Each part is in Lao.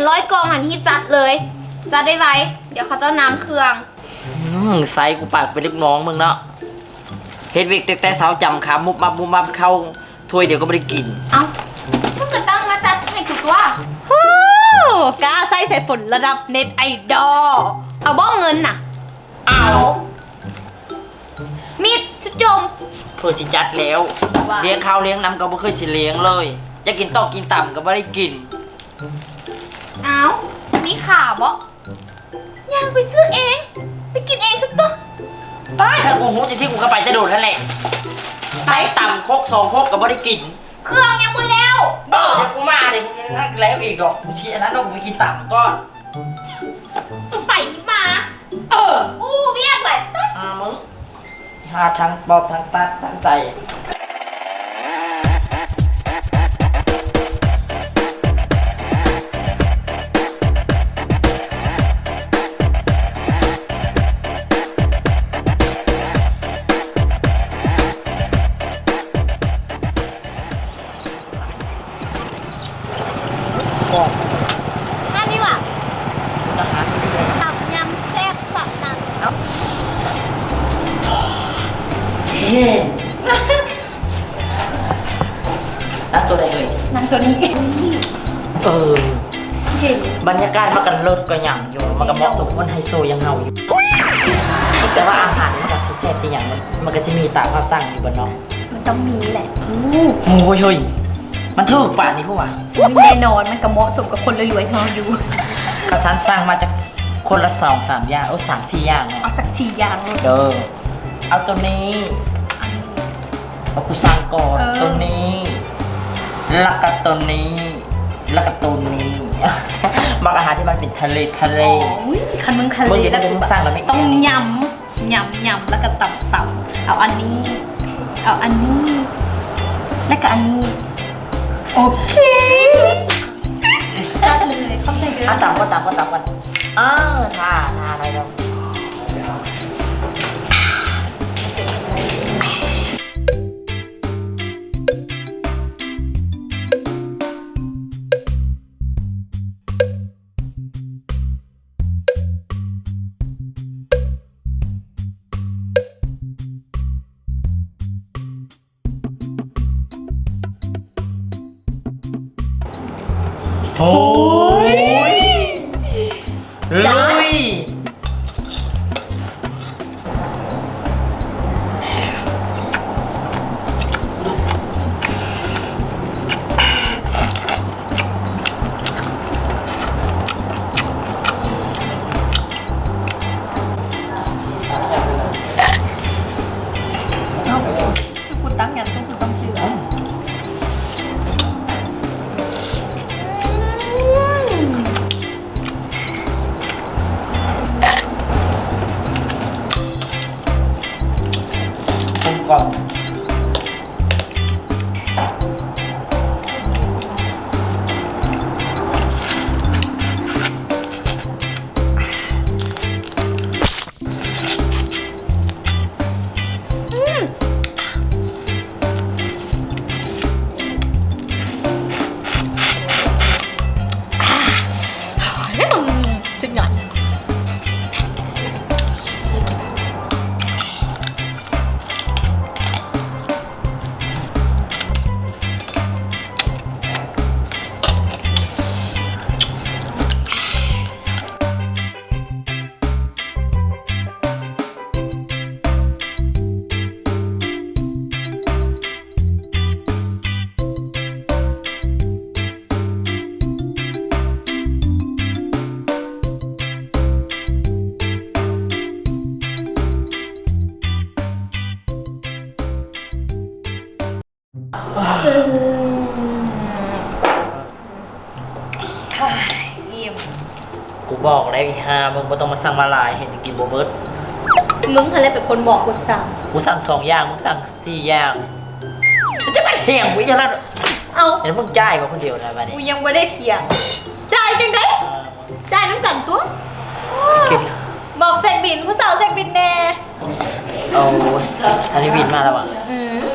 ຮ້ອຍກ່ອງຫັ້ນ ຮີບຈັດເລີຍ ຈັດໄວໆ ດຽວເຂົາເຈົ້ານຳເຄື່ອງ. ອືມ ໃສ່ກູປາກເປັນລູກນ້ອງມຶງເນາະ ເຮັດວຽກແຕ່ເຊົ້າຈຳຄ່ຳ ມຸບມັບມຸບມັບ ເຂົ້າຖ້ວຍດຽວກໍບໍ່ໄດ້ກິນ. ເອົ້າ ມຶງກໍຕັ້ງມາຈັດໃຫ້ກູຕົວະ. ໂຫ ກ້າໃຊ້ສາຍຝົນລະດັບເນັດໄອດອລ. ເອົາບໍ່ເງິນນະ? ເອົາ ມິດຊຸດຈົມ ເພິ່ນຊິຈັດແລ້ວ ວ່າ ລ້ຽງເຂົ້າລ້ຽງນ້ຳກໍບໍ່ເຄີຍຊິລ້ຽງເລີຍ ຢາກກິນຕອກກິນຕຳກໍບໍ່ໄດ້ກິນ. ເອົ້າ ມີຂາບໍ່? ຍ່າງໄປຊື້ເອງ ໄປກິນເອງຊະຕົວະ. ປ້າ ຖ້າກູຮູ້ຈັ່ງຊີ້ ກູກໍໄປແຕ່ໂດນຫັ້ນແຫຼະ. ໃສ່ຕຳຄົກສອງຄົກກໍບໍ່ໄດ້ກິນ. ເຄື່ອງຍັງບໍ່ແລ້ວ. ເອີ ດຽວກູມາເດ ກູຍັງແລ້ວອີກດອກ. ກູຊິອັນນັ້ນດອກ ກູໄປກິນຕຳກ່ອນ. ໄປມາ. ເອີ ອູ້ ວຽກຫຼາຍ. ຫາມຶງ ຫາທາງປອບ ທາງຕັດ ທາງໃສ່. ອັນນີ້ຫວາ ຕຳຍຳແຊບສະນັ້ນ. ເຢັນ ນັ່ງໂຕໃດເອີຍ? ນັ່ງໂຕນີ້. ເອີ ເຢັນ ບັນຍາກາດມັນກໍເລີດກໍຫຍັງຢູ່ ມັນກໍເໝາະສົມຄົນໄຮໂຊຢ່າງເຮົາຢູ່. ແຕ່ວ່າອາຫານມັນກໍຊິແຊບຊິຫຍັງ ມັນ ມັນກໍຊິມີຕາມເຮົາສັ່ງຢູ່ບໍ່ເນາະ? ມັນຕ້ອງມີແຫຼະ. ໂອ້ຍ ເຮີ້ຍ ມັນຖືກປານນີ້ພຸ້ນຫວາ? ໂອ້ຍ ແນ່ນອນ ມັນກໍເໝາະສົມກັບຄົນລວຍໆເຮົາຢູ່. ກະຊັ້ນສັ່ງມາຈັກ ຄົນລະສອງສາມຢ່າງ ໂອ້ ສາມສີ່ຢ່າງເນາະ. ເອົາຈັກສີ່ຢ່າງໂລດເດີ. ເອົາໂຕນີ້ ເອົາ ກູສັ່ງກ່ອນ. ເອີ ໂຕນີ້ ລະກະໂຕນີ້ ລະກະໂຕນີ້ ມັກອາຫານທີ່ມັນເປັນທະເລ ທະເລ. ໂອ້ຍ ຄັນມຶງທະເລ ມຶງ ລະກູ ມຶງສັ່ງລະມີ ຕ້ອງຍຳ ຍຳ ຍຳ ລະກະຕຳ ຕຳ. ເອົາອັນນີ້ ເອົາອັນນີ້ ລະກະອັນນີ້. ໂອເຄ ຈັດເລີຍ ຂອບໃຈເດີ. ອ່ະ ຕຳກ່ອນ ຕຳກ່ອນ ຕຳກ່ອນ. ເອີ ຖ້າ ຖ້າໄດ້ແລ້ວ. ໂອ້ຍ ລຸຍ! ເອົາ ຈຸກກຸດຕັ້ງຫຍັງ ຈຸກກຸດຕ້ອງຊື້. ກົມກ່ອມ. ສຸດຍອດ. ອີ່ມ. ກູບອກແລ້ວອີ່ຫ່າ ມຶງບໍ່ຕ້ອງມາສັ່ງມາຫຼາຍ ເຮັດໃຫ້ກິນບໍ່ເບິດ. ມຶງຫັ້ນແຫຼະເປັນຄົນບອກກູສັ່ງ. ກູສັ່ງສອງຢ່າງ ມຶງສັ່ງສີ່ຢ່າງ ມັນຈະມາຖຽງກູອີ່ຫຍັງລະ. ເອົ້າ ແລ້ວມຶງຈ່າຍບໍ່ຄົນດຽວນະບາດນີ້? ກູຍັງບໍ່ໄດ້ຖຽງ. ຈ່າຍຈັ່ງໃດ? ເອີ ຈ່າຍນຳກັນຕົວະ. ໂອ້ຍ ບອກເຊັກບິນ ຜູ້ສາວເຊັກບິນແດ່. ໂອ້ຍ ອັນນີ້ບິນມາແລ້ວຫວາ? ອືມ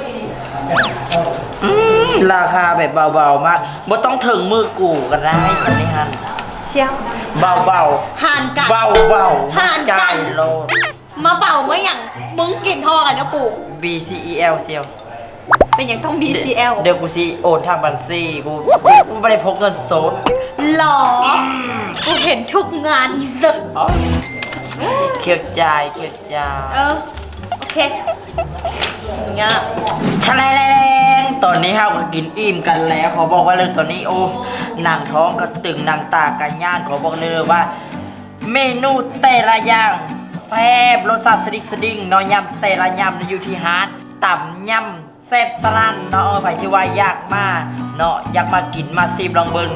ອືມ ລາຄາແບບເບົາໆ ມາກ ບໍ່ຕ້ອງເຖິງມືກູກໍໄດ້ ຊັ້ນນີ້ຫັ້ນ. ດຽວ ເບົາໆ ຫານກັນ ເບົາໆ ຫານກັນ ຈ່າຍໂລດ ມາເບົາມາຫຍັງ? ມຶງກິນທໍ່ກັນກັບກູ B C E L ສ່ຽວ ເປັນຫຍັງຕ້ອງ B C L? ດຽວ ດຽວກູຊິໂອນທາງບັນຊີ ກູ ກູບໍ່ໄດ້ພົກເງິນສົດ ຫຼໍ? ອືມ ກູເຫັນທຸກງານອີສັດ ອໍ ເຄຍຈ່າຍ ເຄຍຈ່າຍ ເອີ ໂອເຄ ຍາກ ແຊະແລງ ຕອນນີ້ເຮົາກໍກິນອີ່ມກັນແລ້ວ ຂໍບອກໄວ້ເລີຍຕອນນີ້ ໂອ້ ໜັງທ້ອງກໍຕຶງ ໜັງຕາກໍຍານ ຂໍບອກເລີຍວ່າ ເມນູແຕ່ລະຢ່າງແຊບ ລົດຊາດສະດິກສະດິງເນາະ ຍຳແຕ່ລະຍຳຢູ່ທີ່ຮ້ານຕຳຍຳແຊບສະຫຼັ່ນເນາະ ໃຜທີ່ວ່າຢາກມາເນາະ ຢາກມາກິນມາຊີມລອງເບິ່ງ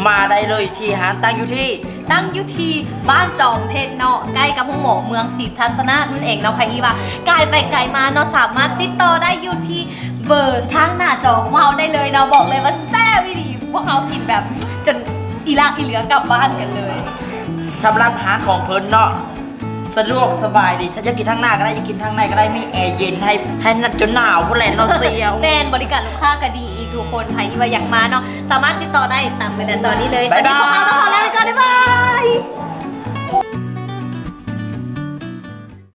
ມາໄດ້ເລີຍທີ່ຮ້ານ ຕັ້ງຢູ່ທີ່ ຕັ້ງຢູ່ທີ່ບ້ານຈອມເພັດເນາະ ໃກ້ກັບໂຮງໝໍເມືອງສີທັດຕະນາກນັ້ນເອງເນາະ ໃຜທີ່ວ່າກາຍໄປກາຍມາເນາະ ສາມາດຕິດຕໍ່ໄດ້ຢູ່ທີ່ເບີທາງໜ້າຈໍຂອງເຮົາໄດ້ເລີຍເນາະ ບອກເລີຍວ່າແຊບອີ່ຫຼີ ພວກເຮົາກິນແບບຈົນອີລາກອີເຫຼືອກັບບ້ານກັນເລີຍ ສຳລັບຮ້ານຂອງເພິ່ນເນາະ ສະດວກສະບາຍດີ ຖ້າຢາກກິນທາງໜ້າກໍໄດ້ ຢາກກິນທາງໃນກໍໄດ້ ມີແອເຢັນໃຫ້ ໃຫ້ນັ່ງຈົນໜາວພຸ້ນແຫຼະເນາະສ່ຽວ ແມ່ນ ບໍລິການລູກຄ້າກໍດີອີກທຸກຄົນ ໃຜທີ່ວ່າຢາກມາເນາະ ສາມາດຕິດຕໍ່ໄດ້ຕາມເບີໜ້າຈໍນີ້ເລີຍ ຕອນນີ້ພວກເຮົາຕ້ອງຂໍລາໄປກ່ອນ ບາຍບາຍ.